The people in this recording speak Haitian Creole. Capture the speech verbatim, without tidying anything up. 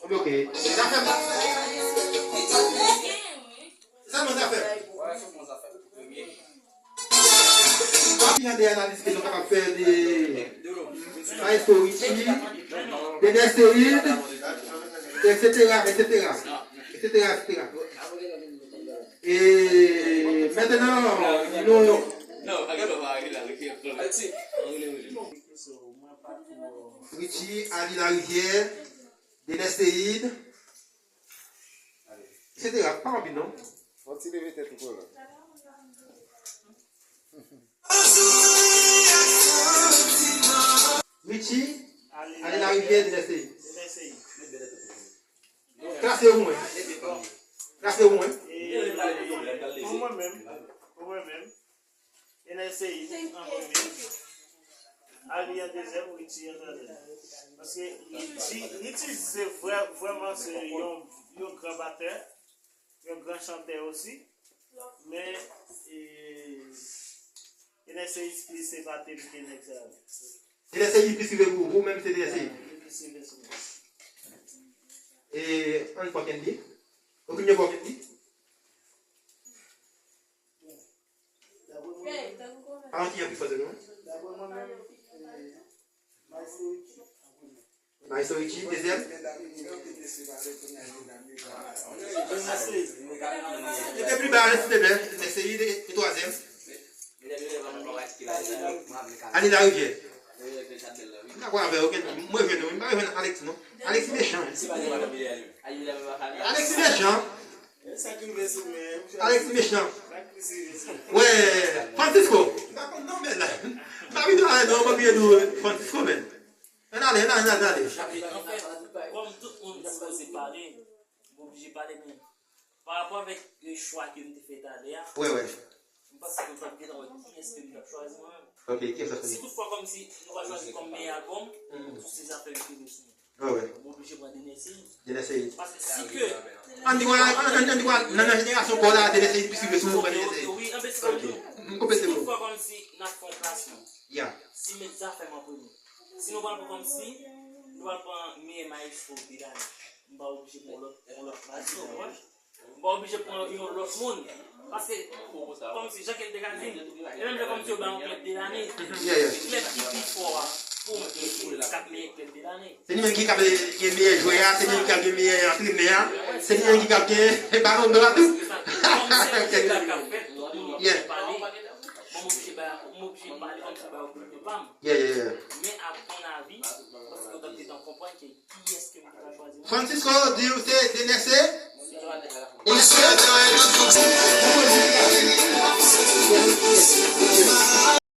Ok. Zafè m. Sa bon zafè m. Papi an de analiz ke nou kapab fè de Maestro Richie, de Nèseid, et cetera, et cetera, et cetera, et cetera. E mentnan, nou Richie, Ali Larivière, de Nèseid, et cetera. Pa anpil non. Fò ti leve tèt ou kolon. Richie, Ali Larivière, de Nèseid. Klase yo pou mwen. Klase yo pou mwen. Pou mwen menm, pou mwen menm, N S C I an premye, Ali an dezyèm, Richie an twazyèm. Paske Richie, Richie se vrè, vrèman se yon, yon gran batè, yon gran chantè osi. Men, e, N S C I plis epate m ke nèg sa yo. N S C I plis rive pou ou, pou ou menm se N S C I. Li plis rive sou mwen. E, ann pran Kendy. Opinyon pa w Kendy? Bon, dapre mwen menm, pa yon ti jan pi fò non. Dapre mwen menm, e, Maestro Richie an premye. Maestro Richie, dezyèm. Mete pli ba, silteplè. N S C I e, e twazyèm. Ali Larivière. M dakò avè w, mwen jwenn ou, m pa jwenn Alexis non. Alexis mechan. Alexis mechan. Alexis mechan. Wè, Francisco. M pa konn non, men la. M pa vin ale non, m pa vin nou Francisco, men. Ann ale, ann ale, ann ale. Anfèt, kòm tout moun sipoze pale, m oblije pale, men pa rapò avèk, e, chwa ke m te fè talè a, wè, wè. M panse ke m t ap gentan wè kiyès ke m t ap chwazi mwen menm. Ok, kiyès w t ap chwazi? Si toutfwa kòmsi nou pa chwazi kòm meyè albòm, tout se zafè yo te gen sou mwen. Ah wè. M oblije pran Dener Ceïd. Dener Ceïd. Paske si ke Ann di w, ann, ann, ann di w, nan, nan jenerasyon pa w la, Dener Ceïd plis rive sou ou, Dener Ceïd. Wi, anben se sa m di w. M konplete w. Si toutfwa kòmsi n ap fè yon klasman, si m met zafè m an premye, si nou pral pran kòmsi, nou pral pran meyè maestro de lane, m pa oblije pran yon lòt, yon lòt maestro, w konprann? M pa oblije pran yon lòt moun. Paske, kòmsi, jan ke l te ka di, e menm jan kòmsi yo ba yon klèb de lane, klèb ki pi fò a, pou mwen, ki kat meyè klèb de lane. Se li menm ki kab gen meyè jwè a, se li menm ki kab gen meyè antrenè a, se li menm ki kab gen balon dò a tou. Kòmsi se sa k ap fèt, tout moun ap pale. Bon, m oblije ba, m oblije pale kòmsi ba opinyon pa m. Men a mon avi, paske yo t ap gentan konprann ke kiyès ke m te ka chwazi mwen. Francisco di w se Dener Ceïd. Dener Ceïd.